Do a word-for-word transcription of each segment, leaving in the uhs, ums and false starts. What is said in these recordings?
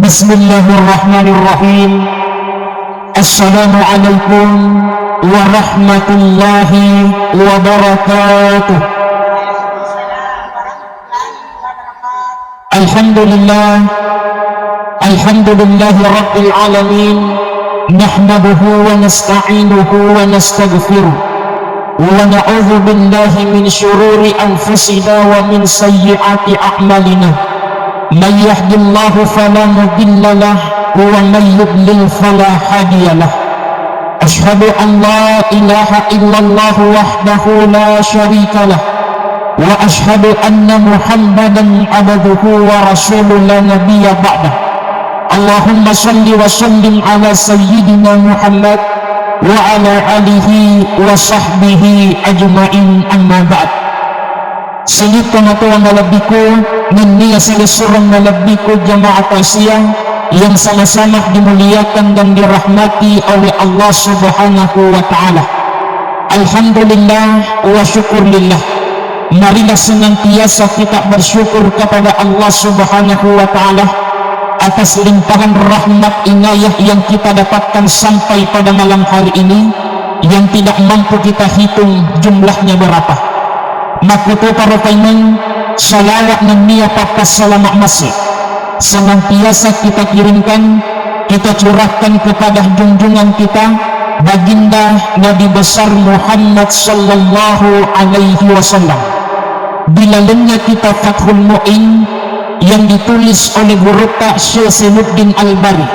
Bismillahirrahmanirrahim. Assalamualaikum warahmatullahi wabarakatuh. Alhamdulillah. Alhamdulillahi rabbil alamin. Nahmaduhu wa nasta'inuhu wa nastaghfiruh. ونعوذ بالله من شرور أنفسنا ومن سيئات أعمالنا. من يهد الله فلا مضل له ومن يضلل فلا هادي له. أشهد أن لا إله إلا الله وحده لا شريك له، وأشهد أن محمدا عبده ورسوله لا نبي بعده. اللهم صل وسلم على سيدنا محمد وعلى آله وصحبه أجمعين، أما بعد. Sining tomatoa malebbiku, nennia silessureng malebbiku jamaah takziah yang sama-sama dimuliakan dan dirahmati oleh Allah Subhanahu wa Ta'ala. Alhamdulillah wa syukur lillah. Marilah senantiasa kita bersyukur kepada Allah Subhanahu wa Ta'ala atas limpahan rahmat inayah yang kita dapatkan sampai pada malam hari ini, yang tidak mampu kita hitung jumlahnya berapa. Makkutoparo paimeng salawat nennia pappassalama masse senantiasa kita kirimkan, kita curahkan kepada junjungan kita, Baginda Nabi Besar Muhammad sallallahu alaihi wasallam. Di lalenna kitab Fathul Mu'in yang ditulis oleh gurutta Syekh Zainuddin Al-Bari,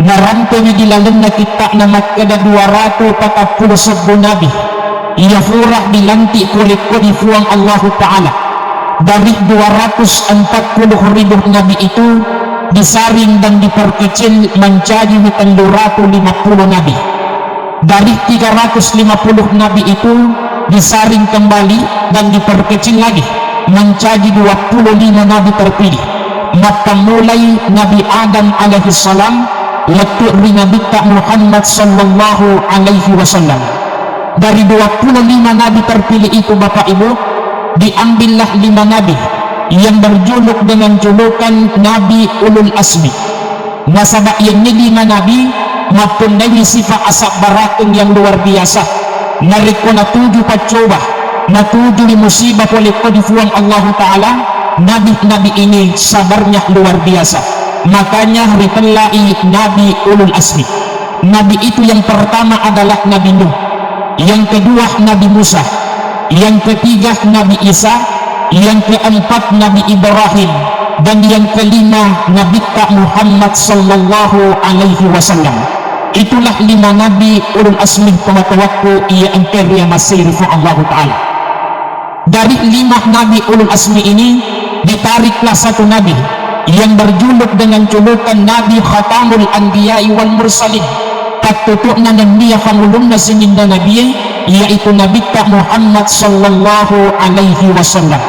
narampewi di lalenna kitta'na makkeda dua ratu patappulo sebbu nabi iya fura dilantik pole ko di Fuang Allahu Ta'ala. Dari dua ratus empat puluh ribu nabi itu disaring dan diperkecil menjadi tellu ratu lima puluh nabi. Dari tiga ratus lima puluh nabi itu disaring kembali dan diperkecil lagi menjadi dua puluh lima nabi terpilih. Mappammulai Nabi Adam alaihi salam lettu ri Nabitta Muhammad sallallahu alaihi wasallam. Dari dua puluh lima nabi terpilih itu, Bapak Ibu, diambillah lima nabi yang berjuluk dengan julukan Nabi Ulul Azmi. Nasaba iyangnge lima nabi mappunnaiwi sifa asabbarakeng yang luar biasa. Narekko natuju paccoba, natujui musibah pole ko di Fuang Allahu Ta'ala, nabi-nabi ini sabarnya luar biasa. Makanya ritellai Nabi Ulul Azmi. Nabi itu yang pertama adalah Nabi Nuh, yang kedua Nabi Musa, yang ketiga Nabi Isa, yang keempat Nabi Ibrahim, dan yang kelima Nabitta Muhammad sallallahu alaihi wasallam. Itulah lima nabi ulul azmi, tomatoakku, iya engkae riamassai ri Puang Allahu Ta'ala. Dari lima nabi ulul azmi ini, ditariklah satu nabi yang berjuluk dengan julukan Nabi Khatamul Anbiya'i wal Mursalin. Pattutu'na nennia pangulunna sininna nabie, yaitu Nabitta Muhammad sallallahu alaihi wasallam.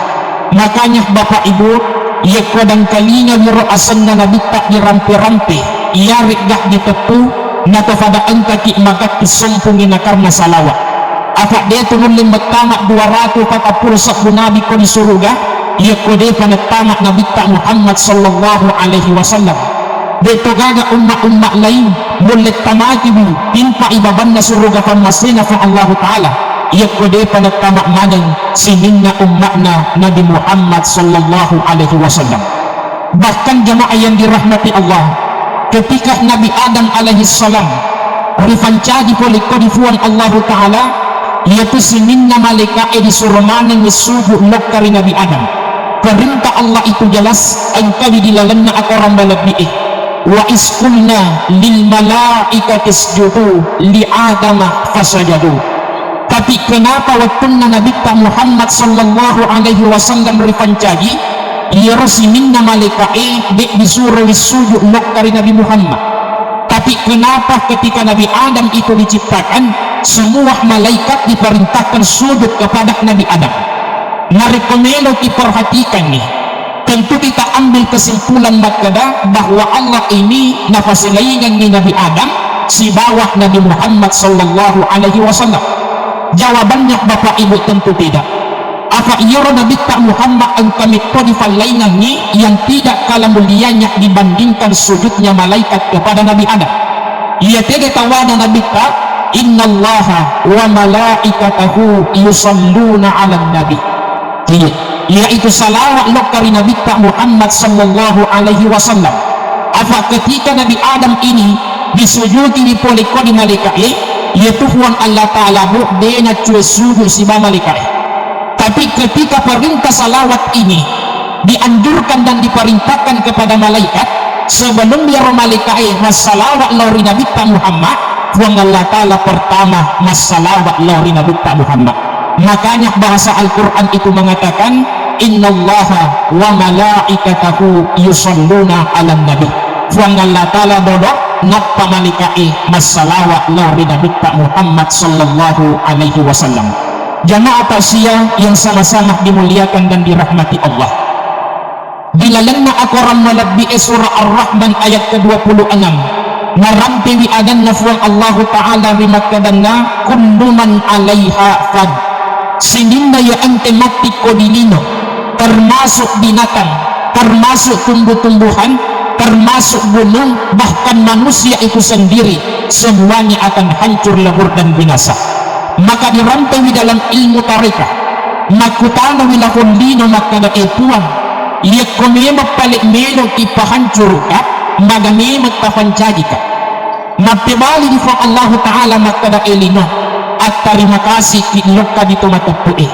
Makanya, Bapak Ibu, yakko dangkalinga wiro asenna Nabitta dirampe-rampe, iyaregga diteppu, natofada engkaki magatti sompungi nakarna salawa. Apa de tu nulle mettama dua ratu patappulo sebbu nabi ko di suruga, yakko depa nettama Nabitta Muhammad sallallahu alaihi wasallam. De to gaga umma-umma laing mulle tamakiwi timpai babanna suruga pammasena Puang Allahu Ta'ala, yakko depa nettama maneng sininna umma'na Nabi Muhammad sallallahu alaihi wasallam. Bahkan, jamaah yang dirahmati Allah, ketika Nabi Adam alaihi salam ripancaji pole ko di Puang Allahu Ta'ala, iyatu sininna malaika'e disuro manengngi sujud lokka ri Nabi Adam. Perintah Allah itu jelas, engkawi di lalenna akorang malebbi'e. Wa iz qulna lil malaikati isjudu li Adama fasajadu. Tapi kenapa wettunna Nabitta Muhammad sallallahu alaihi wasallam ripancaji, iyaro sininna malaika'e de disuroi sujud lokka ri Nabi Muhammad? Tapi kenapa ketika Nabi Adam itu diciptakan, semua malaikat diperintahkan sujud kepada Nabi Adam? Narekko meloki perhatikan nih, tentu kita ambil kesimpulan makkeda bahwa Allah ini napasilaingengngi Nabi Adam sibawa Nabi Muhammad sallallahu alaihi wasallam. Jawabannya, Bapak Ibu, tentu tidak. Apa iyaro Nabitta Muhammad engka metto dipallaingangngi yang tidak kalah mulianya dibandingkan sujudnya malaikat kepada Nabi Adam. Iya tega tawana Nabitta, "Innallaha wa malaikatahu yusalluna 'alan nabi." Iya, yaitu salawat lokka ri Nabitta Muhammad sallallahu alaihi wasallam. Apa ketika Nabi Adam ini disujudi ri pole ko di malaika'e, iyatu Puang Allah Ta'ala bu de naccue sujud siba malaika'e. Tapi ketika perintah salawat ini dianjurkan dan diperintahkan kepada malaikat, sebelum iyaro malaika'e massalawat lao ri Nabitta Muhammad, Puang Allah Ta'ala pertama massalawat lao ri Nabitta Muhammad. Makanya bahasa Al-Quran itu mengatakan, "Innallaha wa malaikatahu yusalluna 'alan nabi." Puang Allah Ta'ala dodok, nappa malaika'e massalawat lao ri Nabitta Muhammad sallallahu alaihi wasallam. Jamaah takziah yang sama-sama dimuliakan dan dirahmati Allah. Di lalenna akorang malebbi'e surah Ar-Rahman ayat kedua puluh enam, narampewi adanna Puang Allahu Ta'ala ri makkadanna, "Kullu man 'alaiha fan." Sininna iya engka mattikko di lino, termasuk binatang, termasuk tumbuh-tumbuhan, termasuk gunung, bahkan manusia itu sendiri, semuanya akan hancur lebur dan binasa. Maka dirampewi dalam ilmu tarekat, makkutanawi lafong lino makkada, "E Puang, iyakko memang pale meloki pahancuruka, maga memang tapancajika?" Mappebali di Puang Allahu Ta'ala makkada, "E lino, attarima kasiki lokka di to mateppe'e.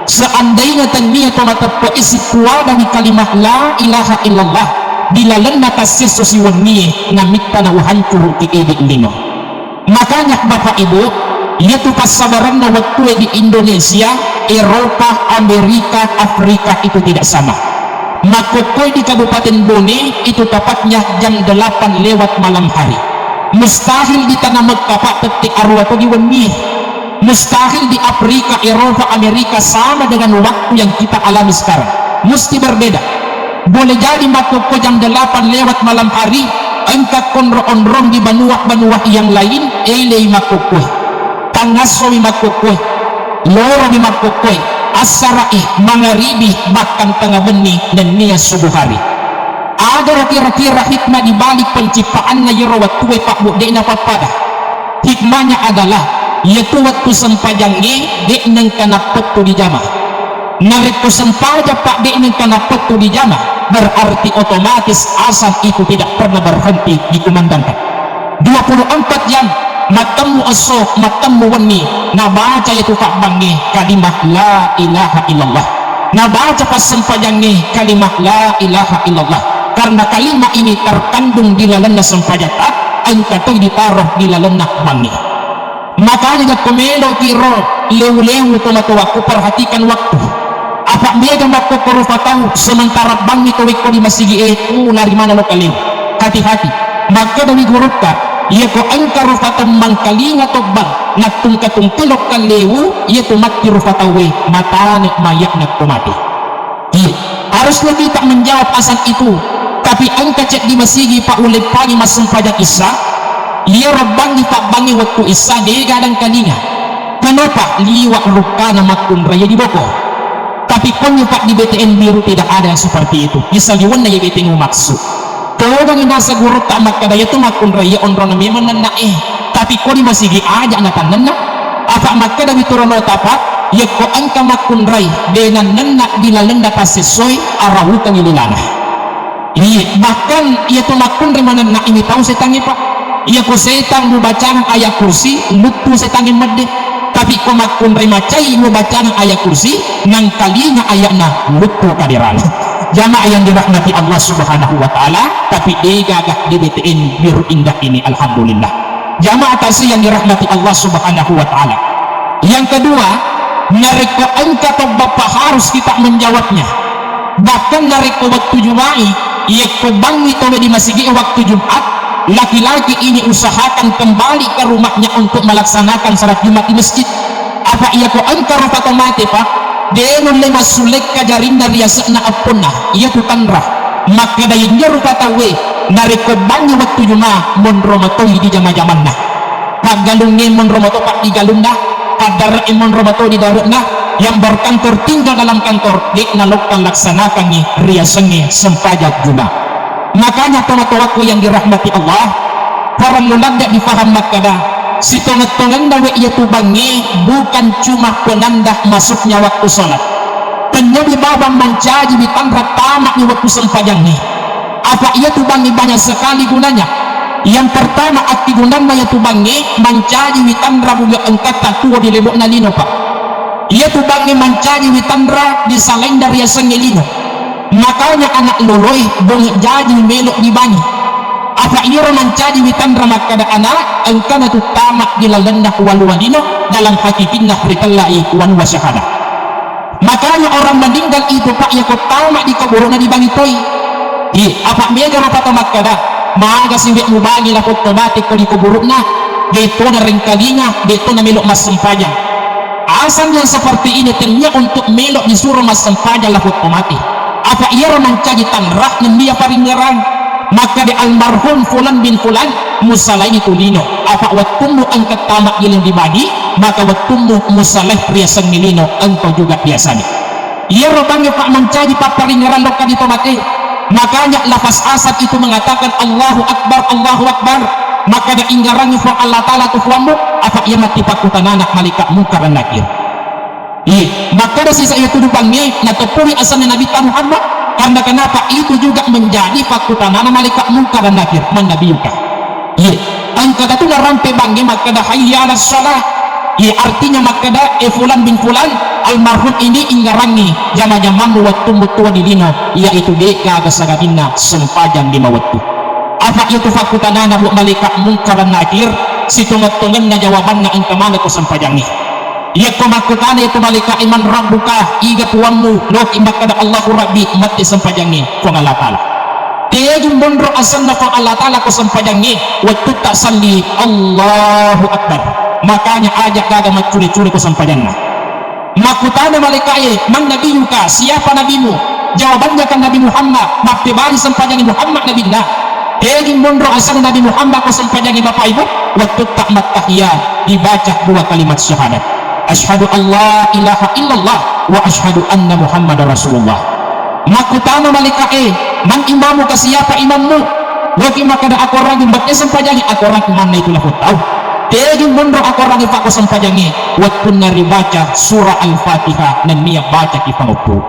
Seandainya tennia to mateppe'e sippuadawi kalimah la ilaha illallah di lalenna tassiesso siwennie, namitta na uhancuruki idi lino." Makanya Bapak Ibu, iyatu passabaranna wettue di Indonesia, Eropa, Amerika, Afrika itu tidak sama. Makkokkoi di Kabupaten Bone itu tepatnya jam delapan lewat malam hari. Mustahil di tanah Mekah, Pak, tette arua togi wennie. Mustahil di Afrika, Eropa, Amerika sama dengan waktu yang kita alami sekarang. Mesti berbeda. Boleh jadi makkokko jam delapan lewat malam hari, engka konro onrong di banua-banua yang lain, elei makkokkoe. Tangassomi makkokkoe. Loromi makkokkoe. Assara'i, mangaribi, bahkan tengah benni, nennia subuh hari. Ada kira-kira hikmah di balik penciptaanna iyaro wettue, Pak, Bu, de'na pappada. Hikmahnya adalah, iyatu wettu sempajangnge de'na engka nappettu dijama. Narekko sempajang, Pak, de'na engka nappettu dijama, berarti otomatis azan itu tidak pernah berhenti dikumandangkan. Dua puluh empat jam, mattemmu esso, mattemmu wenni, nabaca iyatu pabbangnge kalimah la ilaha illallah. Nabaca passempajangnge kalimah la ilaha illallah. Karena kalimah ini terkandung di lalenna sempajatta, engka toi ditaro di lalenna bangnge. Makanya jakko meloki ro lewu-lewu tomatoakku, perhatikan waktu. Apa mega makkokko rufa tau sementara bangngi tawekko di masigi'e, lari maneng lokka lewu. Hati-hati. Makkedawi gurutta, iyako engka rufa tau mangkalinga tobbang, nattungka-tungka lokka lewu, iyatu matti rufa tauwe, matane maya'na ko mate. Iya, harusnya kita menjawab azan itu. Tapi engka ceddi masigi, Pak, uleppangi massempajang Isya, iyaro bangngi pabbangngi wettu Isya, dega dangkalinga. Kenapa? Liwa rukkana makkunrai di boko. Tapi konyu, Pak, di B T N Biru tidak ada yang seperti itu. Di saliwenna ya B T N maksud. Togangi nasa gurutta makkeda, iyatu makkunrai ya onrona memang nenna e. Tapi ko di masigi aja na tannenna. Apa makkeda wituronota, Pak, yakko engka makkunrai de nannenna di lalenna tassessoi, arawukangi lilana. Iya, bahkan iyatu makkunrai manenna ini tau setangnge, Pak. Iyako setang mubacang ayat kursi, luttu setangnge medde. Tapi ko makkunrai macai mubacang ayat kursi, nangkalinga ayatna, luttu kaderana. Jamaah yang dirahmati Allah Subhanahu wa Ta'ala, tapi degaga di B T N Biru Indah ini, alhamdulillah. Jamaah takziah yang dirahmati Allah Subhanahu wa Ta'ala. Yang kedua, narekko engka tobbappa harus kita menjawabnya. Bahkan narekko wettu Juma'i, iyakko bangngi tauwe di masigi waktu Jumat, laki-laki ini usahakan kembali ke rumahnya untuk melaksanakan salat Jumat di masjid. Apa iyako engka rupa tau mate, Pak, de nulle massulekka jarinna ri ase'na epponna, iyatu tanra. Makkeda injo rupa tauwe, narekko bangngi wettu Juma, monro matoi di jama-jamanna. Paggalungnge monro mato paddigalunna, paddare'e monro mato di dare'na, yang berkantor tinggal dalam kantor, de'na lokka laksanakangngi riasengnge sempajang Juma. Makanya, tomatoakku yang dirahmati Allah, parellu ladde difaham makkeda, sitongeng-tongenna we iyatu bangnge bukan cuma penanda masuknya waktu sholat. Tennyawi bawang mancaji witanra tama'ni wettu sempajangnge. Apa iyatu bangnge banyak sekali gunanya. Yang pertama, akkigunanna iyatu bangnge mancaji witanra muga engkatta tuo di lebo'na lino, Pak. Iyatu bangnge mancaji witanra di salainna riasengnge lino. Makanya anak loloi bongi jaji melo dibangi. Apa iyaro mancaji witanra makkeda anak, engkana tu tama di lalenna walua lino, dalam hakikinna ritella'i walua syahadah. Makanya orang meninggal itu, Pak, iyako tama di kuburu'na dibangi toi. Iya, apa mega rupa tau makkeda, maga siwe mubangi lako tomate ko di kuburu'na, de' to narengkalinga, de' to namelo massempajang. Asal yang seperti ini tennia untuk melo disuruh massempajang lako tomate. Apa iyaro mancaji tanra nennia paringngerang. Makkeda almarhum fulan bin fulan, musalaini tu lino. Apa wettummu engka tama ileng dibagi, maka wettummu musalai riasengnge lino engkau juga biasani. Iyaro bangnge, Pak, mancaji papparingngerang lokka di tomate. Makanya lafaz azan itu mengatakan, "Allahu Akbar, Allahu Akbar." Makkeda, "Ingngerangngi Puang Allah Ta'ala tu Puammu." Apa iya matti pakkutanana malaikat Mungkar Nakir. Iya, makkeda sisa iya tudu bangnge, natoppui asenna Nabitta Muhammad. Karena kenapa? Itu juga menjadi pakkutanana malaikat Mungkar Nakir, "Man nabiyuka?" Iya, engka tu narampe bangnge makkeda, "Hayya 'alas shalah." Iya, artinya makkeda, "Eh, fulan bin fulan, almarhum ini ingngerangngi jama-jamammu wettummu tuo di lino, yaitu de' gaga sagarinna sempajang lima wettu." Apa iya tu pakkutanana bu malaikat Mungkar Nakir, sitongeng-tongenna jawabanna engka maneng ko sempajangnge. Iyako makkutana iyatu malaika'e, "Man rabbuka?" Iga Puammu? Loki makkeda, "Allahu Rabbi," matti sempajangnge Puang Allah Ta'ala. Tegi monro asenna Puang Allah Ta'ala ko sempajangnge, wettutta salli, Allahu Akbar. Makanya aja gaga maccule-cule ko sempajanna. Makkutana malaika'e, "Man nabiyuka?" Siapa nabimu? Jawabannya kan Nabi Muhammad, mappebali sempajangnge Muhammad nabinna. Tegi monro asenna Nabi Muhammad ko sempajangnge, Bapak Ibu, wettutta mattahiyat dibaca dua kalimat syahadat. Asyhadu an la ilaha illallah wa asyhadu anna Muhammadar Rasulullah. Makkutana malaika'e, "Man imamuka?" Siapa imammu? Loki makkeda, "Akorang bette sempajangnge, akorang imanna itu lafo tau." Tegi monro akorang fako sempajangnge, wettunna ribaca surah Al-Fatihah nennia bacaki pangoppo.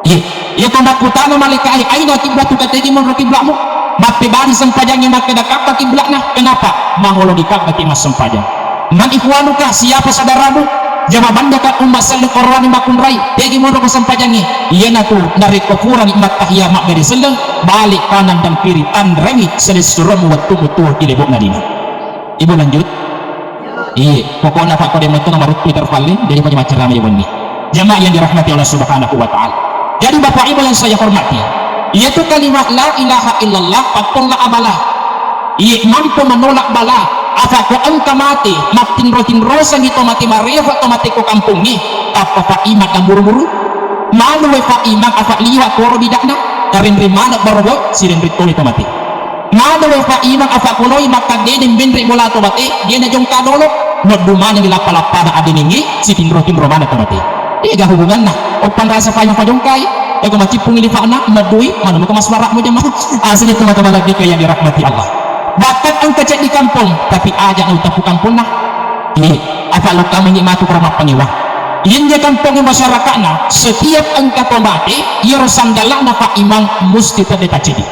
Iya, iyako makkutana malaika'e, "Aina kiblatuka?" Tegi monro kibla'mu? Mappebali sempajangnge makkeda, "Ka'bah kibla'na." Kenapa? Mangolo di Ka'bah ki massempajang. "Man ikhwanuka?" Siapa saudaramu? Jawabannya kan umma selleng orowane makkunrai. Tegi monro ko sempajangnge? Iyanatu narekko purani mattahiyat mabbere selleng, balik kanan dan kiri, tanrangi selessuremu wettummu tuo di lebo'na lino. Ibu lanjut. Iye, pokokna Pak, kode metto nomor itu terpaling, jadi pada macam ramai wenni. Jamaah yang dirahmati Allah Subhanahu wa Ta'ala. Jadi Bapak Ibu yang saya hormati, yaitu kalimat la ilaha illallah, pattonna abala. Iye, mampu menolak bala. Apa ko engka mate, mattinro-tinrosangi to mate marefa to mate ko kampongnge, tappa Pak Imang dan buru-buru. Manu we Pak Imang, apa liwa koro bidakna, karenre mana barogo, sirenre tole to mate. Mada we Pak Imang, apa koloi makkadede mbenre bola to mate, de najongka dolo, meddu manengi lappa-lappana adenengnge, sitinro-tinro maneng to mate. Ega hubunganna, oppanrasa Pak Imang pajongkai, ego macippungi lifa'na, meddui, manu muka masbara'mu jamaah. Asli teman-teman yang dirahmati Allah. Bahkan engka ceddi kampong, tapi aja na utappu kamponna. Iya, apa lokka mengi matu koro mappangewa. Yenja kampong masyarakatna, setiap engka to mate, iyaro sandala'na Pak Imang musti tedde tacedi.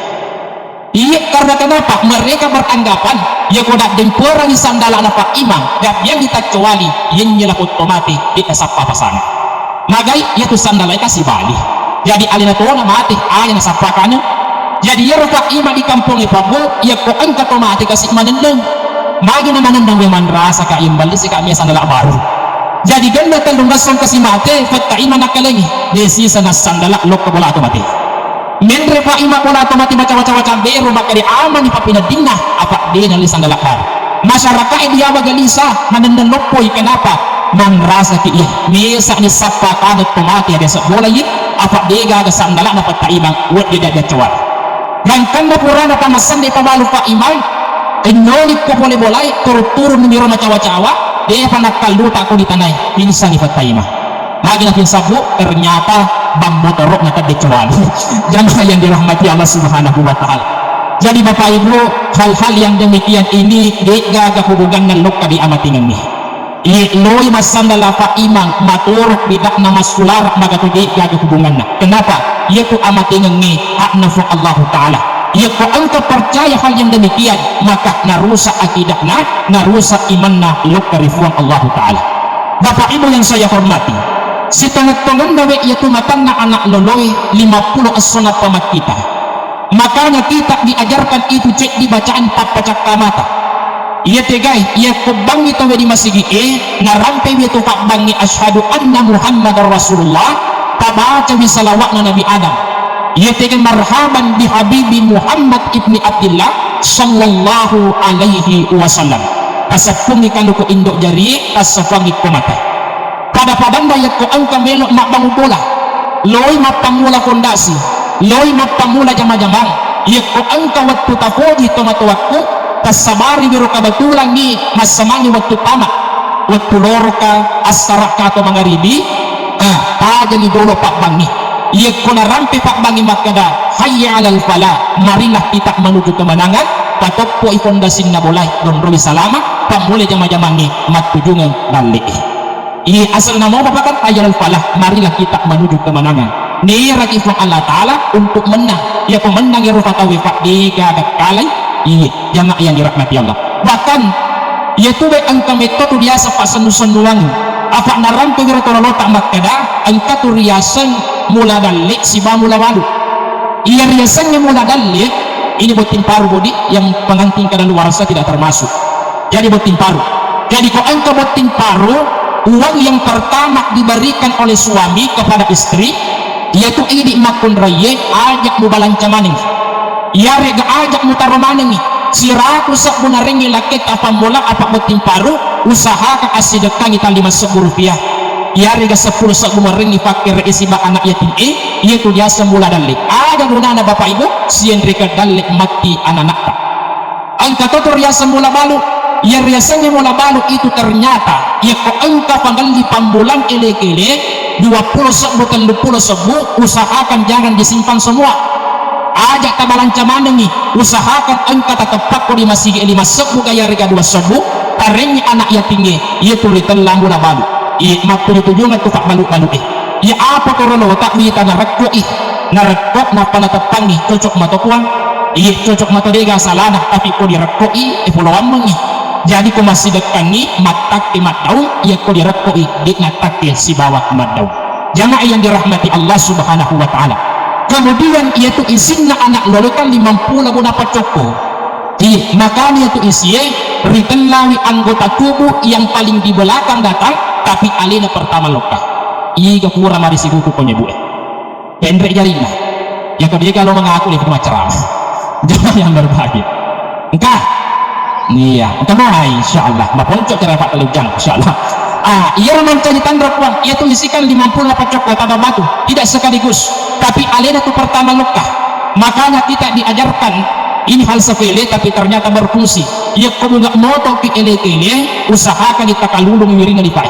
Iya, karena kenapa? Mereka beranggapan, iya ko daddemperangi sandala'na Pak Imang, gabbiangi taccoali, yennyela potto mati, de nasappa pasana. Magai, iya tu sandala'e kasi bali. Jadi alena tona mati, aja nasappa kanu. Jadi iyaro Pak Imang di kampongnge Pabbo, iya ko engka to mati kasi manenneng. Magi na manenneng we manrasa ka imballi sika mia sandala baru. Jadi genna tellung ngasang kasi mate, Pak Imang nakkalengi, de sisa na sandala lokka bola to mati. Menre Pak Imang bola to mate macawa-cawa cambero, makkeda amani pappineddinna, apa de nalli sandala baru. Masyarakae diawa galisa, manenneng loppoi, kenapa? Manrasaki iya, mesani sappa kanu to mate biasa bola iya, apa de gaga sandala na Pak Imang, wedde dadi accoa. Gangkanna purana pamassanni pabalu Pak Imang, ennolikko pole bolae, turu-turu miro macawa-cawa, depa nakkalluta ko ditanae, pingsangi Pak Imang. Magi napinsabbu, ternyata ban motoro' na kedde cowali. Jamaah yang dirahmati Allah Subhanahu wa Ta'ala. Jadi, Bapak Ibu, hal-hal yang demikian ini de'gaga hubunganna lokka di amatengengnge. Iye loi massandala Pak Imang, matoro' bidakna massulara, magatu de'gaga hubunganna. Kenapa? Iyatu amatengengnge hakna Fuang Allahu Ta'ala. Iyako engka percaya hal yang demikian, maka narusak akidahna, narusak imanna lokka ri Fuang Allahu Ta'ala. Bapak Ibu yang saya hormati, sitongeng-tongenna we iyatu matanna anak loloe lima puluh esso nappa makkita. Makanya kita diajarkan itu ceddi bacaan pappacakka mata. Iya tegai, iyako bangngi tauwe di masigi'e, narampewi tu pabbangngi asyhadu anna Muhammadar Rasulullah, tabacawi salawatna Nabi Adam. Iya tegai marhaban bi habibi Muhammad ibni Abdillah sallallahu alaihi wasallam. Tasappungi kaluku indo' jari, tassafangi ko mata. Pada-padanna yakko engka melo' mabbangung bola, loi mappammula fondasi, loi mappammula jama-jamang, yakko engka wettu tafoji tomatoakku, tassabari wiro kabatulangngi massamangngi wettu tama, wettu loroka, assara'ka atau mangaribi, ah, tajani dolo pabbangngi. Yakko narampe pabbangngi makkeda, "Hayya 'alal falah, marilah kita menuju kemenangan," patoppo'i fondasinna bolae, donroi salama, pammulai jama-jamangngi mattujungeng dalle'e. Iya, asal namo papakan hayya 'alal falah, marilah kita menuju kemenangan. Niraki Fuang Allah Ta'ala untuk menang. Iya, pemenang ero fatawe fa' de'gaga kalai. Iya, jamaah yang dirahmati Allah. Bahkan, iya tu be engka metto tu biasa passennu-sennuang. Apa narampe wiro tololota makkeda, engka tu riaseng mula dalle siba mula balu. Iya riasengnge mula dalle, ini botting paru bodi yang pengantin kadaluarsa tidak termasuk. Jadi botting paru. Jadi ko engka botting paru, uang yang pertama diberikan oleh suami kepada istri, yaitu idi makkunraie, aja mubalanca maneng. Iyarega aja mutaro manengngi. Siratu sebbu narengngi lakketta fambola apa botting paru, usahakan assidekkangi tallima sebbu rupiah. Iyarega seppulo sebbu marengngi fakkere siba anak yatim e, iyatu diaseng mula dalle. Aga gunana Bapak Ibu, sienreka dalle matti ananakta. Engka toto riaseng mula balu. Iya riasengnge mula balu itu ternyata, yakko engka pangelli pambolang ele-kele, dua puluh sebbu, tellu puluh sebbu, usahakan jangan disimpan semua. Aja tabalanca manengngi, usahakan engka tateppakko di masigi lima sebbu ga yarega dua sebbu, tarengngi anak yatingnge, iyatu ritella mula balu. Iya, mattuju-tujungeng tu pabbalu-balu e. Iya, apa toro lo tak wita narekko i, narekko nappa nateppangngi, cocok mato puang. Iya, cocok mato dega salana, tapi ko direkko i, e poloammengngi. Jadi ko massidekkangngi, mattakke maddaung, iya ko direkko i, de nattakke sibawa maddaung. Jamaah yang dirahmati Allah Subhanahu wa Ta'ala. Kemudian, iyatu isinna anak lolo kan limampulo bona paccokko. Iya, makanya tu isie ritellawi anggota tubuh yang paling di belakang datang, tapi alena pertama lokka. Iga pura mari sibuku penyebu'e. Penre jarinna. Iya ko dega lo mengaku le macam. Jangan yang berbahagia. Engka. Iya, engka mai, insyaallah. Maponco cara Pak Lujang, insyaallah. Ah, iya mancaji tanra puang. Iya tu isikan limampulo paccokko taba batu. Tidak sekaligus. Tapi alena tu pertama lokka. Makanya kita diajarkan ini hal sepele tapi ternyata berfungsi. Iya ko bunga moto ki ele-kele, usahakan ditakalulung wirinna dipae.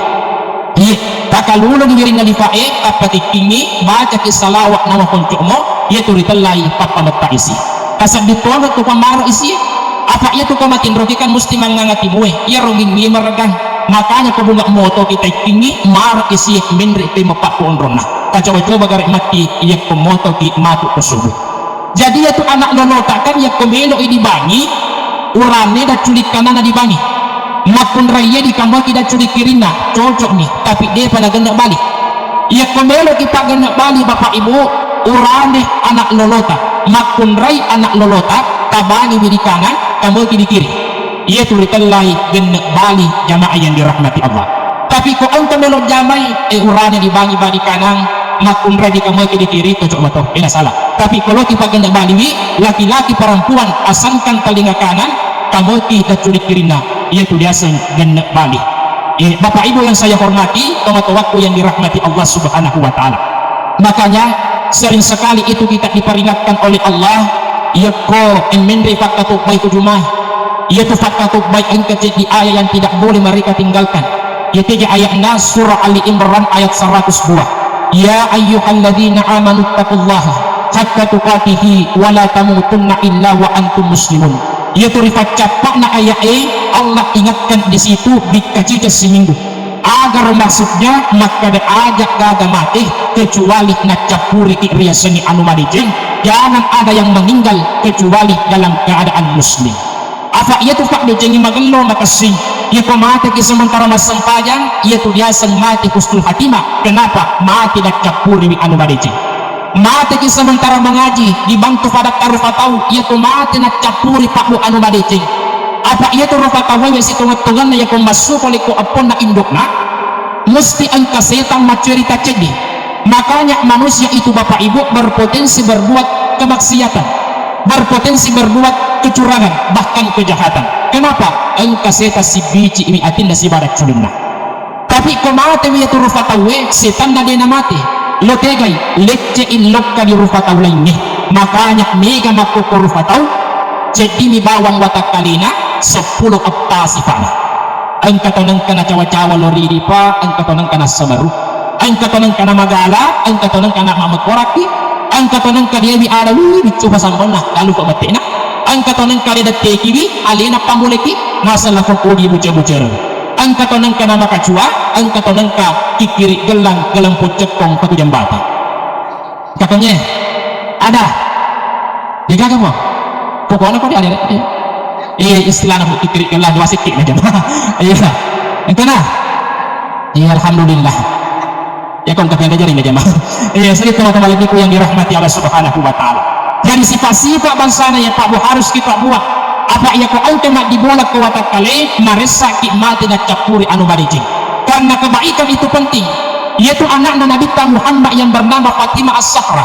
Iya, takalulung wirinna dipae, tappa tikkingi, baca ki salawat nama ponco'mo, iya tu ritellai pappa metta isi. Kasaddi tongeng tu pamaro isi, apa iya tu ko matinroki kan musti manganga timue, iya ro mingi maregang. Makanya ko bunga moto ki taikkingi, maro isi menre pe mapakko onronna. Kacoba-coba gare matti, iya ko moto ki matu ko subuh. Jadi, iyatu anak lolota kan yakko melo i dibangi, uranne dacculi kanana dibangi. Makkunraie dikamboki dacculi kirinna, cocokni, tapi depa nagenne bali. Yakko melo ki pagenne bali, Bapak Ibu, uranne anak lolota, makkunrai anak lolota, tabangiwi di kanang, kamboki di kiri. Iyatu ritellai genne bali, jamaah yang dirahmati Allah. Tapi ko engka melo jamai, e, urane dibangi bali kanang, makkunrai dikamaki di kiri, cocok mato, ena salah. Tapi ko loki pagenne baliwi, laki-laki perempuan, asangkan telinga kanan, kamaki dacculi kirinna, iyatu diaseng genne bali. E, Bapak Ibu yang saya hormati, tomatoakku yang dirahmati Allah Subhanahu wa Ta'ala. Makanya, sering sekali itu kita diperingatkan oleh Allah, yakko emmenre fakkatobbai ko jumai. Iyatu fakkatobbai engka ceddi ayat yang tidak boleh mereka tinggalkan. Iyateja ayatna surah Ali Imran ayat seratus dua. Ya ayyuhalladzina amanu taqullaha haqqa tuqatihi wa la tamutunna illa wa antum muslimun. Iyatu rifaccappa'na ayat e, Allah ingatkan di situ bikka ciceng siminggu. Agar maksudnya makkada aja gaga mate kecuali naccappuriki riasengnge anu madeceng. Jangan ada yang meninggal kecuali dalam keadaan muslim. Apa iyatu paddecengnge magello makessing, iyako mateki sementara massempajang, iyatu diaseng mate husnul khatimah. Kenapa? Mate naccappuriwi anu madeceng. Mateki sementara mengaji, dibantu pada rufa tau, iyatu mate naccappuri paddu anu madeceng. Apa iyatu rufa tauwe sitonget-tongenna iyako massu pole ko epponna indokna, mesti engka setang maccerita ceddi. Makanya manusia itu, Bapak Ibu, berpotensi berbuat kemaksiatan, berpotensi berbuat kecurangan, bahkan kejahatan. Kenapa? Engka setang sibiciwi atinna sibawa culunna. Tapi ko matewi iyatu rufa tauwe, setanna de namate. Lo tegai, lecce'i lokka di rufa tau laingnge. Makanya mega makkokko rufa tau, ceddimi bawang watakkalena, seppulo eppa sifa'na. Engka to nengka nacawa-cawa lo ri dipa, engka to nengka nassamaru, engka to nengka namagala, engka to nengka namamekkorakki, engka to nengka dewi ada, wih, biccu pasambonna, lalu kok mette'na, engka to nengka de dettekiwi, alena pamuleki, naseng lako kodi buce-bucereng. Engka to nengka namakacua, engka to nengka kikkiri gellang, gelang poccekkong, patu jambata. Katanya, ada. Degaga mo. Pokokna ko ada. Iya, istilahna ko kikkiri gellang, dua sikki na jama. Iya. Engkana. Iya, alhamdulillah. Ya, kon tapi ada jari na jama. Iya, sedih teman-teman yang dirahmati Allah Subhanahu wa Ta'ala. Jadi sifat-sifat bangsana ya Pak Bu harus kita buat. Apa iya ko engka maddibola ko watakkale, maressaki mate naccappuri anu madeceng. Karena kebaikan itu penting. Iyatu anakna Nabitta Muhammad yang bernama Fatimah As-Zahra.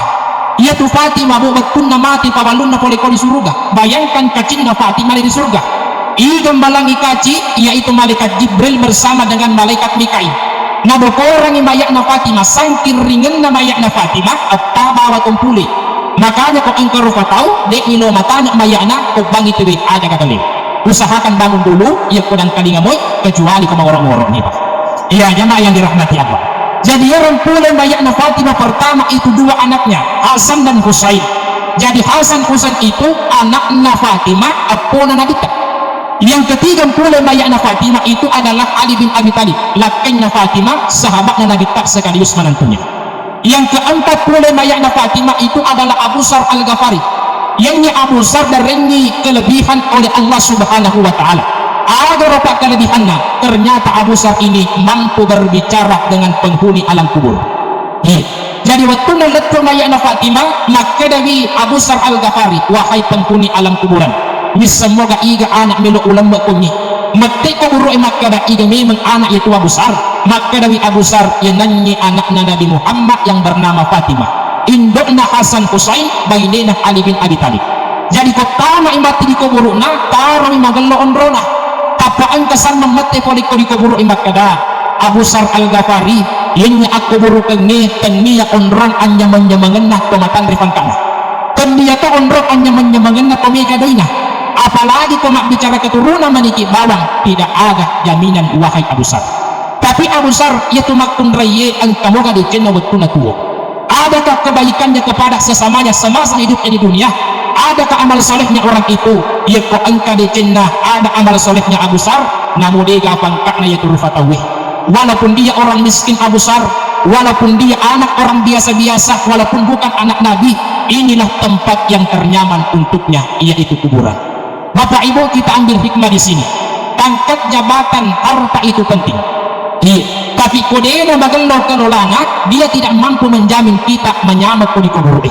Iyatu Fatimah, Bu, wettunna mati pawalunna pole ko di suruga. Bayangkan kacinna Fatimah di surga. Iga malangi kaci, yaitu malaikat Jibril bersama dengan malaikat Mikail. Nadokorangi mayakna Fatimah, sangking ringenna mayakna Fatimah, etta bawa tompule. Makanya ko engka rufa tau, de'ni lo matanya mayakna, ko bangi tewe aja kakale. Usahakan bangun dulu, iya ko dangkalinga moi, kecuali ko maworo-woro ni, Pak. Iya, jamaah yang dirahmati Allah. Jadi, iyaro mpule mayakna Fatimah pertama itu dua anaknya, Hasan dan Husain. Jadi, Hasan Husain itu anakna Fatimah, eppona Nabitta. Yang ketiga mpule mayakna Fatimah itu adalah Ali bin Abi Thalib, lakkainna Fatimah, sahabatna Nabitta sekaligus menantunya. Yang keempat pole mayakna Fatimah itu adalah Abu Zar Al-Ghafari. Iyangngi Abu Zar darengngi kelebihan oleh Allah Subhanahu wa Ta'ala. Aga rupa kelebihanna? Ternyata Abu Zar ini mampu berbicara dengan penghuni alam kubur. Iya. Jadi, wettunna lettu mayakna Fatimah, makkedawi Abu Zar Al-Ghafari, "Wahai penghuni alam kuburan, wisseng moga iga anak melo ulemme kunyi." Mette ko guru e makkeda, "Iga memeng anak iya tu Abu Zar?" Makkedawi Abu Zar, "Iya nangnge anakna Nabi Muhammad yang bernama Fatimah. Indokna Hasan Husain, bainena Ali bin Abi Thalib." Jadi ko tama i matti di kuburu'na, taroi magello onrona. Tappa engka sannang mette pole ko di kuburu'e makkeda, "Abu Zar Al-Ghafari, yenni akkuburukengnge tennia onrong anyameng-nyamengenna to matanre pangkana. Tennia to onrong anyameng-nyamengenna to mega doina." Apalagi ko mabbicara keturunan maniki bawang, tidak ada jaminan, wahai Abu Zar. Tapi Abu Zar, iya tu makkunraiye engka moga decenna wettunna tuo. Adakah kebaikannya kepada sesamanya semasa hidupnya di dunia? Adakah amal solehnya orang itu? Iya ko engka decenna ada amal solehnya Abu Zar, namo dega pangkatna iya tu rufa tauwe. Walaupun dia orang miskin Abu Zar, walaupun dia anak orang biasa-biasa, walaupun bukan anak Nabi, inilah tempat yang ternyaman untuknya, yaitu kuburan. Bapak Ibu, kita ambil hikmah di sini. Pangkat, jabatan, harta itu penting. Iya. Tapi ko dena magello kelolana, dia tidak mampu menjamin kita manyameng ko di kuburu'e.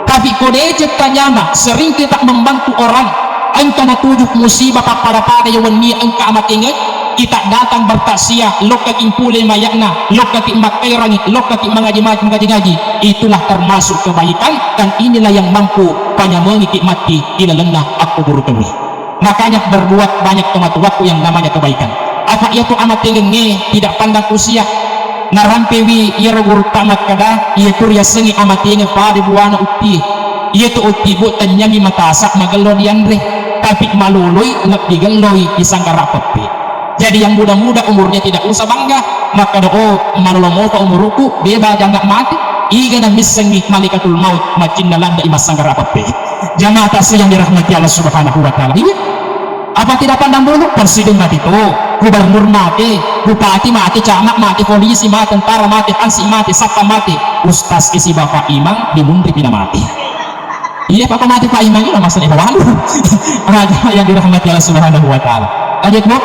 Tapi ko deceng tanyameng, sering kita membantu orang, engka natuju musibah pappada-pada iya wenni engka amatengeng, kita datang bertaksiah, lokkaki mpule mayakna, lokkaki makkaerangi, lokkaki mangaji-, mangaji-ngaji, itulah termasuk kebaikan, dan inilah yang mampu panyamengiki matti ilalenna akkuburukengnge. Makanya berbuat banyak tomatoakku yang namanya kebaikan. Apa iya tu amatengengnge tidak pandang usia. Narampewi iyaro gurutta makkeda, iya tu riasengnge amatengeng pada buana uttie. Iya tu utti, Bu, tennyami matasa magello dianre, tapi maloloi lebbi gelloi disanggara peppe. Jadi yang muda-muda umurnya tidak usah bangga. Maka do, oh, malolo mopa umurku, beba jangan mati. Iga na missengi malaikatul maut, macinna landa i massanggara apeppe. Jamaah taksi yang dirahmati Allah Subhanahu wa Ta'ala. Iya. Apa tidak pandang bulu? Presiden mati tu, gubernur mati, bupati mati, camat mati, polisi mati, tentara mati, hansip mati, satpam mati, ustaz isi bapak imam di munri pina mati. Iya, Pak, mati Pak Imam ini masa ini baru. Raja yang dirahmati Allah Subhanahu wa Ta'ala. Lanjut, Bu.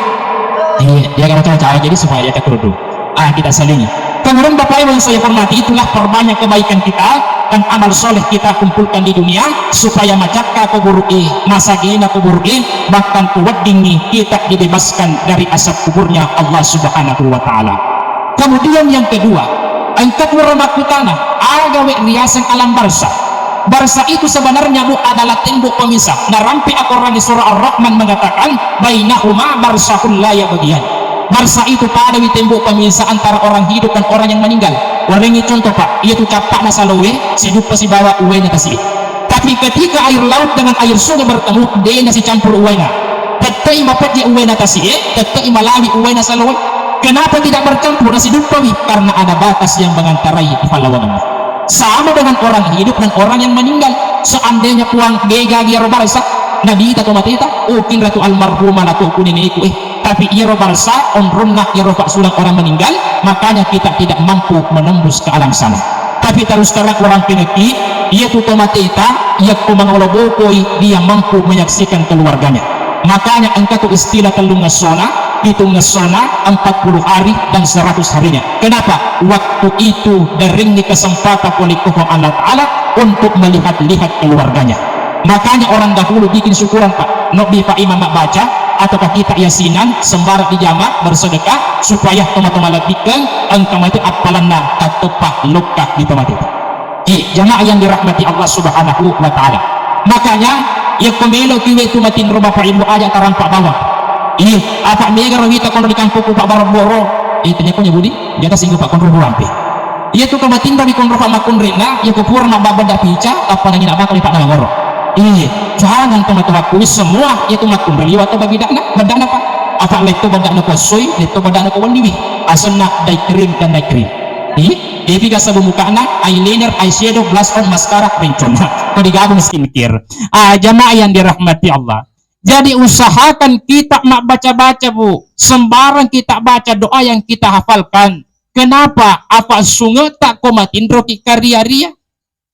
Iya, dia kan macam-macam, jadi supaya dia keturutu. Ah, kita salingi. Kemudian Bapak Ibu yang saya hormati, itulah perbanyak kebaikan kita dan amal soleh kita kumpulkan di dunia supaya macakka kuburu i, masagena kuburu i, bahkan kuweddingi kita dibebaskan dari asap kuburnya Allah Subhanahu wa Ta'ala. Kemudian yang kedua, engka pura makkutana, aga we riaseng alam barsa? Barsa itu sebenarnya, Bu, adalah tembok pemisah. Narampe akorang di surah Ar-Rahman mengatakan, "Bainahuma barsahun la yabghiyan." Barsa itu padawi tembok pemisah antara orang hidup dan orang yang meninggal. Warengi contoh, Pak, iya tu cappa'na salowe, siduppa sibawa uwaina tasi'e. Tapi ketika air laut dengan air sungai bertemu, dena sicampur uwaina. Tette'i mapejje uwaina tasi'e, tette'i malawi uwaina salowe. Kenapa tidak bercampur? Nasiduppawi, karena ada batas yang mengantarai di pallawanganna. Sama dengan orang hidup dan orang yang meninggal. Seandainya Puang degagi ero barsa, nadita to mateta, oh, kinra tu almarhumah la to ku neneku, eh. Tapi iyaro barsa, onronna iyaro paksulang orang meninggal, makanya kita tidak mampu menembus ke alam sana. Tapi terus terang orang pengerti, iya tu to mateta, iya ko mangolo bokoi, dia mampu menyaksikan keluarganya. Makanya engka tu istilah tellung essona, pitung essona, empat puluh hari, dan seratus harinya. Kenapa? Waktu itu deringi kesempatan oleh Tuhan Allah Ta'ala untuk melihat-lihat keluarganya. Makanya orang dahulu bikin syukuran, Pak. Nobbi Pak Imam baca, ataukah kita yasinan, sembarang di jama, bersedekah, supaya toma-toma lebihkan, engka mate appalanna, tatteppa lokka di tempat itu. Iya, jamaah yang dirahmati Allah Subhanahu wa Ta'ala. Makanya, iya ko melo kiwe tu matinro Bapak Ibu aja tarampa bawang. Iya, apa mega ro wita kono di kampungku Pak Baraboro. Iya, tanya ko nyebudi, dia kasih Pak Konro Burampe. Iya tu ko matinro di Konro Pak Makunri na, iya ko pura na baba da pica, apa nangi na bakal Pak Nalangoro. Iya, jangan teman-teman kuis semua, iya tu Makunri liwat to babidana, badana Pak. Apa letto badana ko soi, letto badana ko wendiwi. Asenna day cream dan night cream. Iya. Depi ga sabun mukana, eyeliner, eyeshadow, blush on, mascara, rincong. Ko digabung skincare. Ah, jamaah yang dirahmati Allah. Jadi usahakan kita mabbaca-baca, Bu. Sembarang kita baca doa yang kita hafalkan. Kenapa? Apa sungeta ko matinroki karia-ria?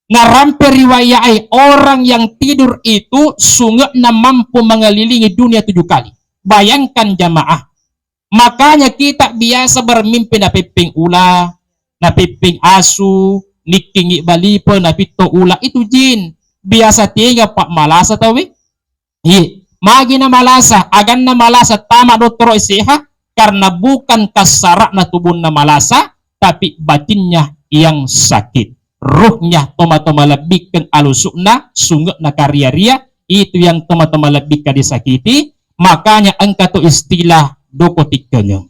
Narampe riwayat ai orang yang tidur itu sungena mampu mengelilingi dunia tujuh kali. Bayangkan jamaah. Makanya kita biasa bermimpi napeppeng ula, napeppeng asu, nikkingi balipe, napitto ula, itu jin. Biasa tega Pak malasa tauwe. Iya, magi na malasa, aganna malasa tama dottoro sehat karena bukan kasarana tubunna malasa, tapi batinnya yang sakit. Ruhnya toma-toma lebbikkeng alusukna, sungekna karia-ria, itu yang toma-toma lebbikka disakiti, makanya engka to istilah doko tikkengeng.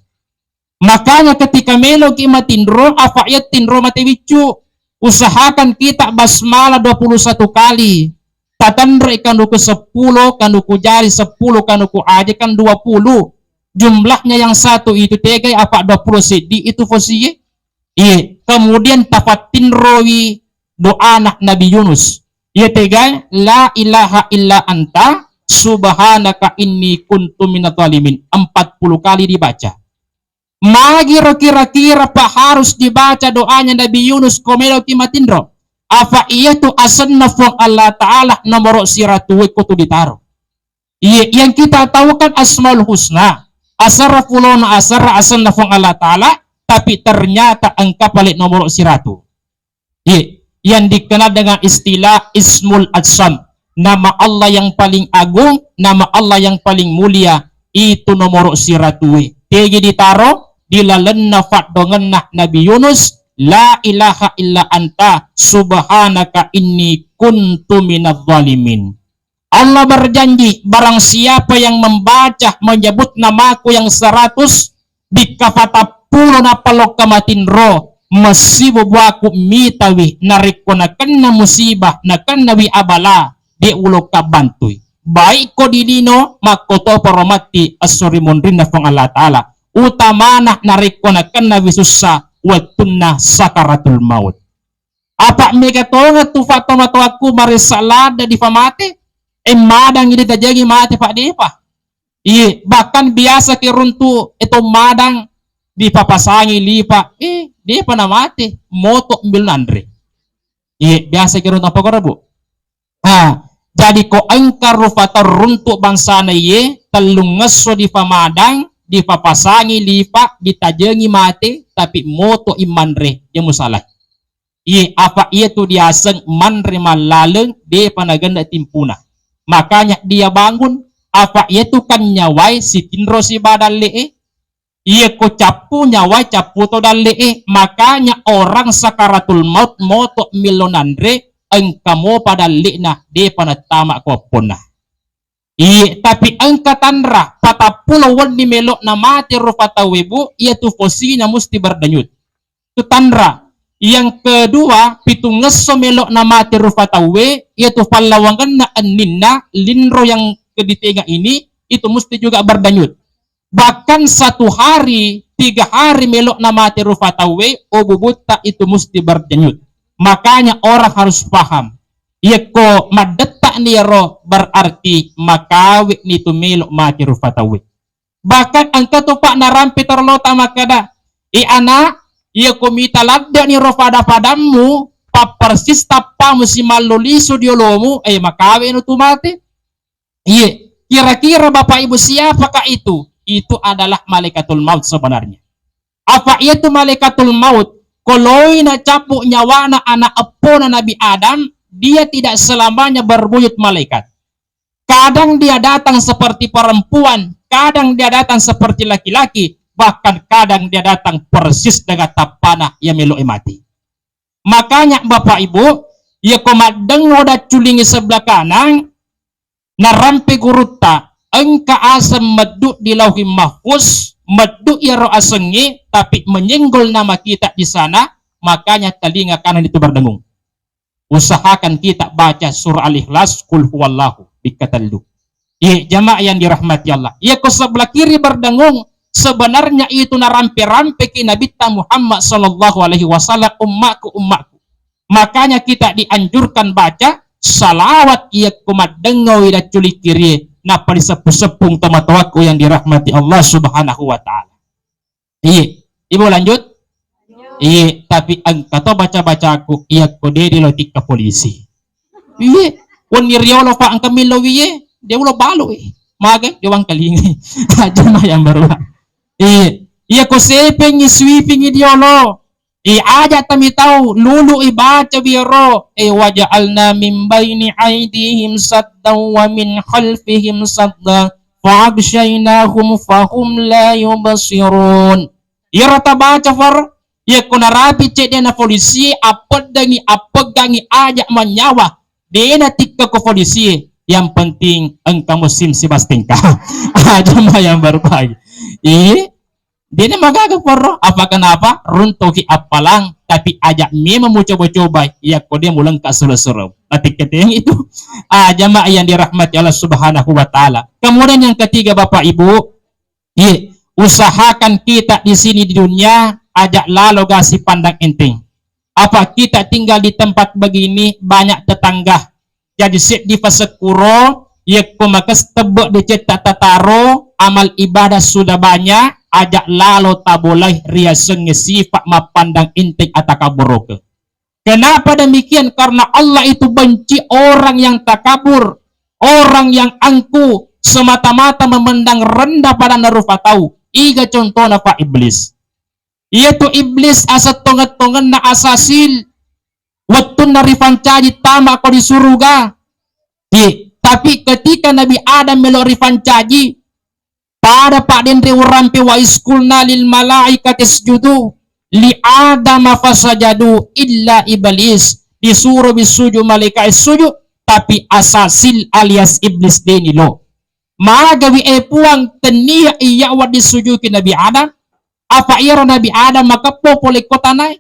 Makanya ketika meloki matinro, apa iya tinro mate wiccu, usahakan kita basmalah dua puluh satu kali. Tatanre kanuku seppulo, kanuku jari seppulo, kanuku aje kan dua puluh. Jumlahnya yang satu itu tegai apa dua puluh seddi itu fosie. Iya, kemudian tafattinroi doana Nabi Yunus. Iya tegai, "La ilaha illa anta, subhanaka inni kuntu minadh dhalimin." Empat puluh kali dibaca. Magiro kira-kira, Pak, harus dibaca doanya Nabi Yunus ko meloki matinro? Apa iya tu asenna Puang Allah Ta'ala nomoro siratu ko tu ditaro? Iya, yang kita tahu kan Asmaul Husna. Asara fulona asara asenna Puang Allah Ta'ala, tapi ternyata engka pale nomoro siratu. Iya, yang dikenal dengan istilah Ismul Azam. Nama Allah yang paling agung, nama Allah yang paling mulia, itu nomoro siratue. Tegi ditaro di lalenna faddongenna Nabi Yunus, "La ilaha illa anta, subhanaka inni kuntu minadh dhalimin." Allah berjanji, barang siapa yang membaca, menyebut namaku yang seratus, bikka patappulo nappa lokka matinro, messibu buaku mitawi, narekko nakenna musibah, nakennawi abala, de ulokka bantui. Baik ko di lino, makkotoparo matti esso ri munrinna Puang Allah Ta'ala. Utamana narekko nakennawi sussa wettunna sakaratul maut. Apa mega tongeng tu, Pak, tomatoakku maressa ladde dipamate, e, madangi ditajengi mate, Pak, depa. Iye, bahkan biasa ki runtu, e, to madang dipapasangi lipa, e, depa namate, moto mbil nanre. Iye, biasa ki runtu apa koro, Bu? Ah, jadi ko engka rufa tau runtu bangsana iye, tellungngesso dipamadang, dipapasangi lipa, ditajengi mate, tapi moto i manre, je musalai. Iye, apa iyatu diaseng manre mallaleng, depa nagenne timpuna. Makanya dia bangun, apa iyatu kan nyawai sitinro siba dalle'e, iye ko cappu nyawai cappu to dalle'e. Makanya orang sakaratul maut moto millo nanre, engka mopa dalle'na, depa nattama ko apponna. Iye, tapi engka tanra, patappulo wenni melo'na mate rufa tauwe, Bu, iyatu posina musti berdenyut. Tu tanra. Yang kedua, pitungngesso melo'na mate rufa tauwe, iyatu pallawangenna enninna, linro yang keditenga ini, itu musti juga berdenyut. Bahkan satu hari, tiga hari melo'na mate rufa tauwe, o bubutta itu musti berdenyut. Makanya orang harus paham. Iyakko maddetta'ni iyaro, berarti makawe'ni tu melo mate rufa tauwe. Bahkan engka tu, Pak, narampe torolota makkeda, "E ana, iyako mita ladde'ni ro pada-padammu, pappersis tappamu simallo lisu di olomu, e, makawe'nu tu mate." Iye, kira-kira Bapak Ibu siapakah itu? Itu adalah malaikatul maut sebenarnya. Apa iyatu malaikatul maut? Ko loi nacabbu nyawana ana eppona Nabi Adam, dia tidak selamanya berwujud malaikat. Kadang dia datang seperti perempuan, kadang dia datang seperti laki-laki, bahkan kadang dia datang persis dengan tappana yang melo'i mati. Makanya Bapak Ibu, iyako maddengngo dacculingi sebelah kanang, narampe gurutta, engka aseng meddu di Lauhil Mahfuz, meddu iyaro asengnge, tapi menyenggol nama kita di sana, makanya telinga kanan itu berdengung. Usahakan kita baca surah Al-Ikhlas, Qul Huwallahu, bikka tellu. Iye, jamaah yang dirahmati Allah. Iyako sebelah kiri berdengung, sebenarnya itu narampe-rampeki Nabitta Muhammad sallallahu alaihi wasallam, "Ummaku, ummaku." Makanya kita dianjurkan baca salawat iyako maddengngowi dacculi kirie, nappa diseppu-seppung tomatoakku yang dirahmati Allah Subhanahu wa Ta'ala. Iye, Ibu lanjut? Iye, tapi engka to baca-bacaku, iyako de di lo tikka polisi. Iye, wenni riolo, Pak, engka millo wiye, de ulo balu, eh. Maga, de wangkalingi. Aja ma yang baru. Iye, iyako sepengi, sweepingi diolo. I aja tami tau, lulu i baca wiro, e, "Waja'alna min baini aidihim saddan wa min khalfihim sadda, fa aghshaynahum fahum la yubsirun." Iyaro tabaca far, iyako narapi cedde na polisie, appeddangi, appeggangi aja manyawa, dena tikka ko polisie, yang penting engka musim sibastengka. Aja ma yang baru pagi. Ih, dena magaga porro, apa kenapa? Runtuki appalang, tapi aja memang mucoba-coba, iyako de mulengka suro-suro. Natikka teng itu. Ah, jamaah yang dirahmati Allah Subhanahu wa Ta'ala. Kemudian yang ketiga, Bapak Ibu, Iye, usahakan kita di sini di dunia, aja lalo ga sipandang enteng. Apa kita tinggal di tempat begini, banyak tetangga. Jadi seddi pasekkuro, iyakko makes tebbe decetta tataro, amal ibadah sudah banyak, aja lalo tabolai riasengnge sifat mappandang enteng atakaburoke. Kenapa demikian? Karena Allah itu benci orang yang takabur, orang yang angkuh, semata-mata memandang rendah pada rupa tau. Iga contohna, Pak, Iblis. Iyatu Iblis asettongeng-tongenna asasil. Wettunna rifancaji tama ko di suruga. Iya, tapi ketika Nabi Adam melo rifancaji, pada, Pak, denre urampe, "Wa iskulna lil malaikati isjudu li Adama fasajadu illa Iblis." Disuro bissuju malaikat sujud, tapi asasil alias Iblis deni lo. Magawi, e Puang, tennia iya wedding sujuki Nabi Adam? Apa iyaro Nabi Adam makeppo pole ko tanae?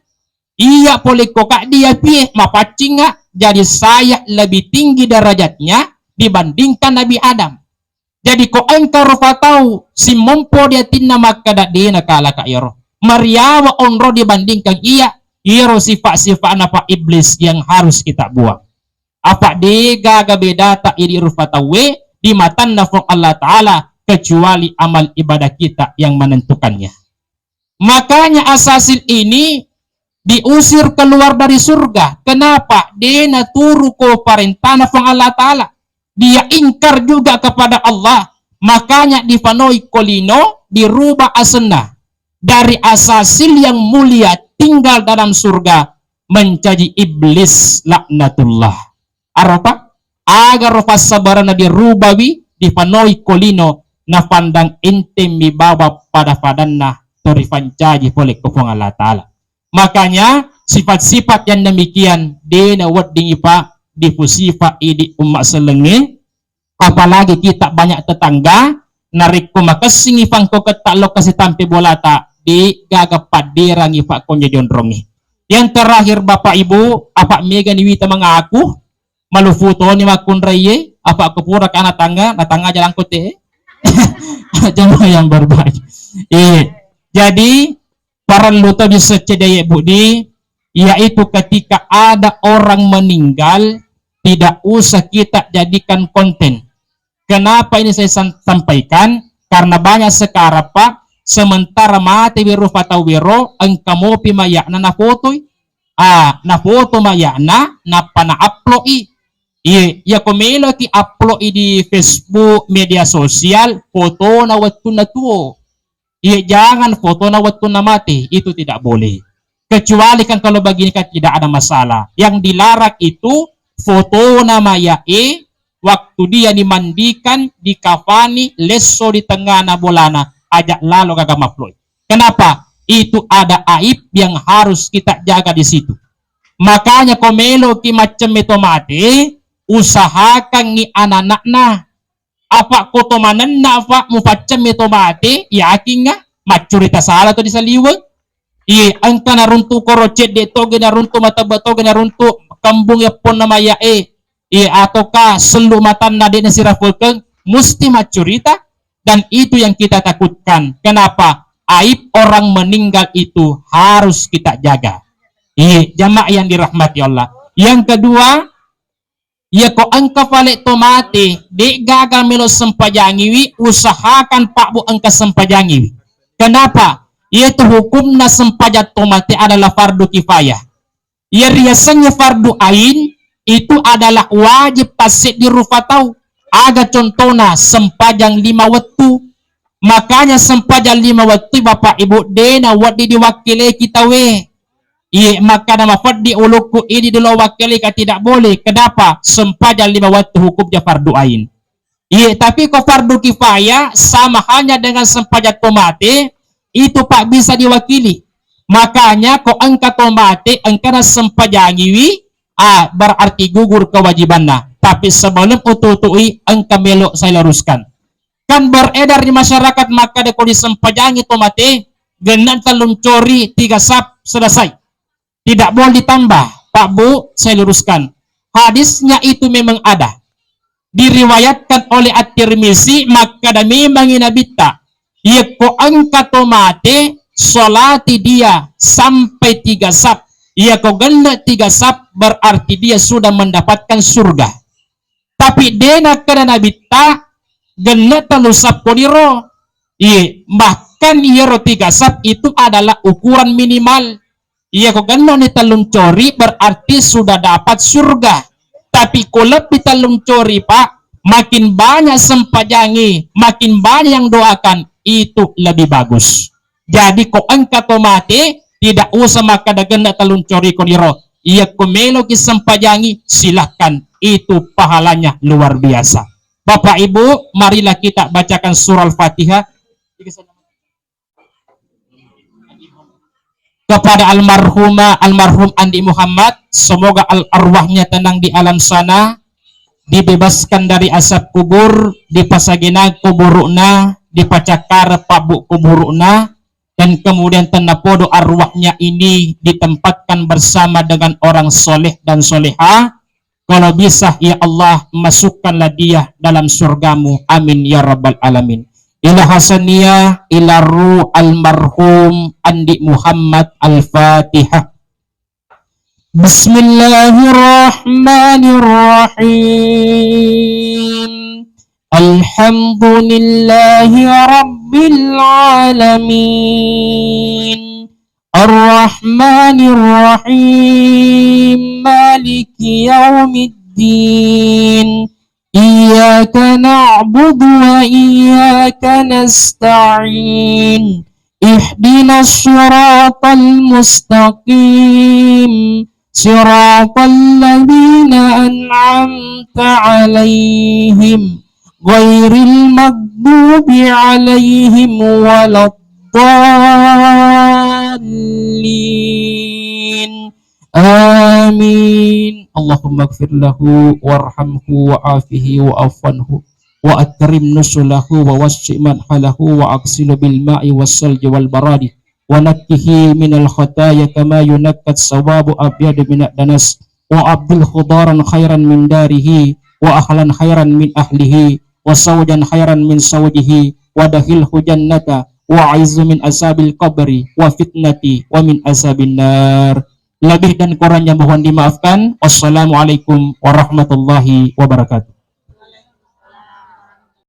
Iya pole ko kaddi apie mapaccinga, jadi saya lebih tinggi derajatnya dibandingkan Nabi Adam. Jadi ko engka rupa tau simmompo di atinna makkeda de nakalaka iyaro. Mariawa onro dibandingkan iya, iyaro sifat-sifatna Pak Iblis yang harus kita buang. Apa de gaga bedata idi rupa tauwe di matanna Puang Allah Ta'ala kecuali amal ibadah kita yang menentukannya. Makanya Asasil ini diusir keluar dari surga. Kenapa? De naturu ko parentana Puang Allah Ta'ala. Dia ingkar juga kepada Allah. Makanya dipanoi ko lino, dirubah asenna. Dari Asasil yang mulia tinggal dalam surga menjadi iblis laknatullah. Aropa? Agaro passabaranna dirubawi, dipanoi ko lino, napandang enteng mi bawang pada-padanna to ripancaji pole ko Puang Allah Ta'ala. Makanya, sifat-sifat yang demikian de naweddingi, Pak, dipusifa idi umma sellengnge, apalagi kita banyak tetangga, narekko makessingi pangkoketta lokasi tampe bolata, de gaga padderangi, Pak, konjo jonrongnge. Yang terakhir, Bapak Ibu, apa mega ni wita mengaku, malufu toni makkunraiye, apa ko pura kana tangga, na tangga jalan kote. Jamaah yang berbahagia. Iya. Jadi, parellu to disecce daya budi, yaitu ketika ada orang meninggal, tidak usah kita jadikan konten. Kenapa ini saya sam-, sampaikan? Karena banyak sekarang, Pak, sementara mate wero patau wero, engka mopi mayakna nafotoi. Ah, nafoto mayakna, nappa na-upload i. Iye, iya ko meloki upload i di Facebook, media sosial, fotona wettunna tuo. Iya, jangan fotona wettunna mate, itu tidak boleh. Kecuali kan kalau begini kan tidak ada masalah. Yang dilarang itu fotona mayae waktu dia dimandikan, dikafani, lesso di tengahna bolana, ajak lalo gaga mafloi. Kenapa? Itu ada aib yang harus kita jaga di situ. Makanya ko meloki maccemme to mate, usahakangngi anak-anakna. Apa ko to manenna, apa mupaccemme to mate, yakinga maccurita sala to disaliweng. Iye, engka naruntu koro cedde toge naruntu, matebba toge naruntu, kembung epponna mayae. Iye, ataukah sellu matanna de nasirafekeng, musti maccurita. Dan itu yang kita takutkan. Kenapa? Aib orang meninggal itu harus kita jaga. Iye, jamaah yang dirahmati Allah. Yang kedua, iya ko engka pale to mate, de gaga melo sempajangiwi, usahakan Pak Bu engka sempajangiwi. Kenapa? Iyatu hukumna sempajang to mate adalah fardu kifayah. Iya riasengnge fardu ain, itu adalah wajib passeddi rupa tau. Aga contona, sempajang lima wettu. Makanya sempajang lima wettu, Bapak Ibu, de nawedding diwakkileki tauwe. Iye, makkada mafeddi ulukku ini dolo wakkileka, tidak boleh. Kenapa? Sempajang lima wettu hukumnya fardu ain. Iye, tapi ko fardu kifayah sama halnya dengan sempajang to mate, itu Pak bisa diwakili. Makanya ko engka to mate, engkana sempajangiwi, ah, berarti gugur kewajibanna. Tapi sebelum utu-utui, engka melo saya luruskan. Kan beredar di masyarakat, makkada ko disempajangi to mate, genna tellung cori tiga sap selesai. Tidak boleh ditambah, Pak Bu, saya luruskan. Hadisnya itu memang ada. Diriwayatkan oleh At-Tirmizi, makkada memangi Nabitta, iyako engka to mate, salati dia sampai tiga sap. Iyako genna tiga sap, berarti dia sudah mendapatkan surga. Tapi de nakkeda Nabitta, genna tellu sap koniro. Iye, bahkan iyaro tiga sap itu adalah ukuran minimal. Iyako gennoni tellung cori berarti sudah dapat surga. Tapi ko lebbi tellung cori, Pak, makin banyak sempajangi, makin banyak yang doakan, itu lebih bagus. Jadi ko engka to mate, tidak usah makkada genna tellung cori koniro. Iyako meloki sempajangi, silahkan. Itu pahalanya luar biasa. Bapak Ibu, marilah kita bacakan surah Al-Fatihah kepada almarhumah, almarhum Andi Muhammad. Semoga al-, arwahnya tenang di alam sana, dibebaskan dari asap kubur, dipasagenang kuburukna, dipacakkareng pabbu kuburukna, dan kemudian tennapodo arwahnya ini ditempatkan bersama dengan orang soleh dan soleha Kalau bisa, ya Allah, masukkanlah dia dalam surgamu. Amin ya rabbal alamin. Ila hasania, ila ruh almarhum Andi Muhammad. Al-Fatihah. Bismillahirrahmanirrahim. Alhamdulillahi rabbil alamin. Arrahmanirrahim. Maliki yaumiddin. Iyyaka na'budu wa iyyaka nasta'in. Ihdinas siratal mustaqim. Siratal ladzina an'amta 'alaihim, ghairil maghdubi 'alaihim waladdallin. Amin. Allahumma ighfir lahu warhamhu wa afihi wa afu anhu wa akrim nusulahu wa wassi madhalahu wa aghsilhu bil ma'i was salji wal baradi wa nakkihi minal khataya kama yunakkat sawabu abyadu minad danas wa abdilhu daran khairan min darihi wa ahlan khairan min ahlihi wa zawjan khairan min zawjihi wa dakhilhu jannata wa a'izhu min azabil qabri wa fitnati wa min azabin nar. Lebih dan kurangnya mohon dimaafkan. Wassalamualaikum warahmatullahi wabarakatuh.